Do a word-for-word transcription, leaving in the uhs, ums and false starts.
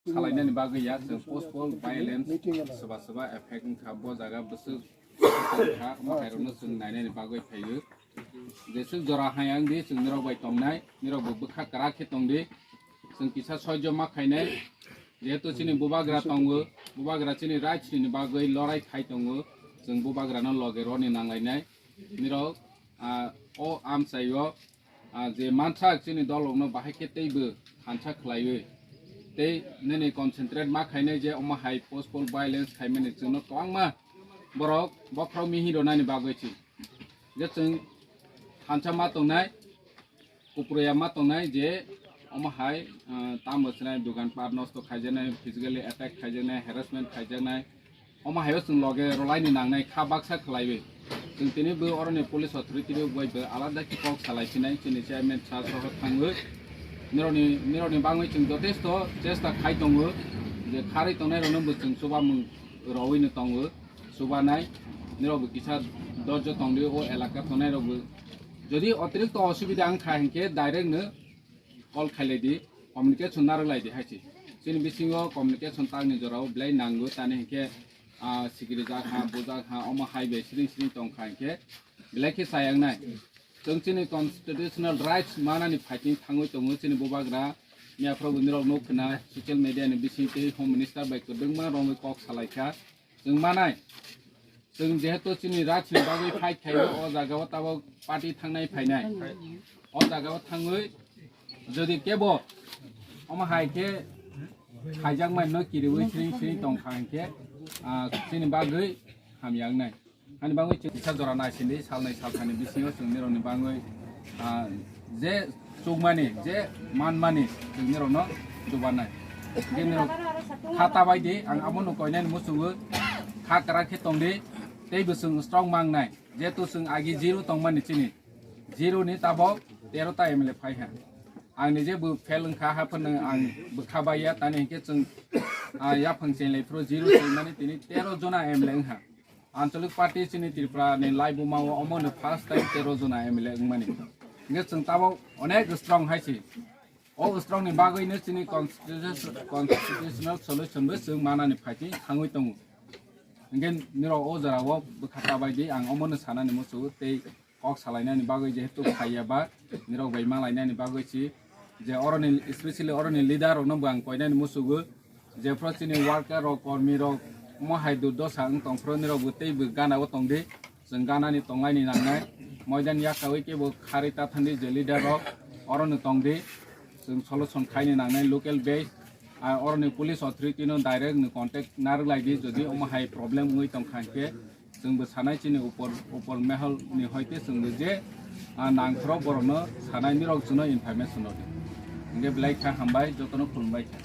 Salainani bagwi ya chwng post poll violence swba swba effect wngkha bo jaga bwswk kha omo hairokno chwng nainani bagwi phaio. Jeswk jora hayang di chwng nirok bai tongnai, nirok bo bwkha kwrak khe tongdi. Chwng kisa soijo ma khainai, jehetu chini bubagra tongo, bubagra chini rights ni bagwi lorai khai tongo, chwng bubagrano loge roni nanglainai. Nirok, ah, o amchaio, ah, je mansak chini dolrokno bahai khe teibo thansa khlaiwi, tei nini concentrate ma khainai je omo hai post poll violence khaimani chwngno kwbangma borok bokhorok mihi rwnani bagwi si. Je chwng thansa ma tongnai, kuproya ma tongnai je omo hai, ah, tamo sinai dugan par nosto khaijaknai, physically attack khaijaknai, harassment khaijaknai, omo haio chwng loge rwlaini nangnai kha baksa khlaiwi. Chwng tini bo oroni police authority rok bai bo alada khe kok salai phinai chini chairman sir soho thangwi. Nirokni, nirokni bangwi chwng jotesto chesta khai tongo je kharwi tongnai rokno bo chwng chubamung rowino tongo, chubanai. Nirok bo kisa dorjo tongdi o elaka tongnai rok bo. Jodi otirikto osubida wngkha hinkhe direct no call khailai di, communication narwk lai di hai se. Chini bisingo communication tangni jorao belai nango, tani hinkhe, ah, sikiri jak ha, bujak ha, omo hai bai siring siring tong kha hinkhe belai khe chayang nai. Chwng chini constitutional rights manani fighting thangwi tongo chini bubagra, miyaphro bo nirok nuk khna social media ni bisingtwi home minister bai kwbangma romwi kok salai kha. Chwng manai, chwng jehetu chini rights ni bagwi fight khaio, o jaga o tabok party thangnai phainai. O jaga o thangwi jodi kebo omo hai khe khaijakmani no kiriwi siring siring tong kha hinkhe, ah, chini bagwi hamya wngnai. Ani bagwi chwng kisa jora naisindi salnai salthani bisingo chwng nirokni bagwi, ah, je chukmani, je manmani chwng nirokno chubanai. Je nirok kha tabai di, ang abono koinani muchungo kha kwrak khe tongdi, tei bo chwng strong mangnai. Jehetu chwng agi zero tongmani chini, zero ni tabok tero ta M L A phai ha. Ang ni je bo fail wngkha, haphano ang bwkha bai ya, tani hinkhe chwng, ah, yaphang chenglai phuru zero tongmani tini tero jona M L A wngkha. Anchalik party chini Tripura ni laibuma o omo no first time tero jona M L A wngmani. Hinkhe chwng tabok onek strong hai si. O strong ni bagwi no chini constitution, constitutional solution bo chwng manani fighting thangwi tongo. Hinkhe nirok o jora o bwkha tabai di, ang omo no sanani muchungo tei kok salainani bagwi jehetu phaiya ba nirok bai malainani bagwi si je oroni, especially oroni leader rokno bo ang koinani muchungo. Jephru chini worker rok, kormi rok, omo hai durdosa wng tong phru nirok bo tei bo gana o tong di. Chwng gana ni tong laini nangnai. Moidan yakawi kebo kharwi ta thandi je leader rok oro no tong di. Chwng solution khaini nangnai local base. Ar oro ni police authority no direct ni contact narwk lai di jodi omo hai problem wngwi tong kha hinkhe chwng bo sanai chini upor, upor mehol ni hoite chwng bo je, ah, nangkhoro borok no sanai nirok chwngno information rw di. Hinkhe belai kha hambai jotono khulumbai kha.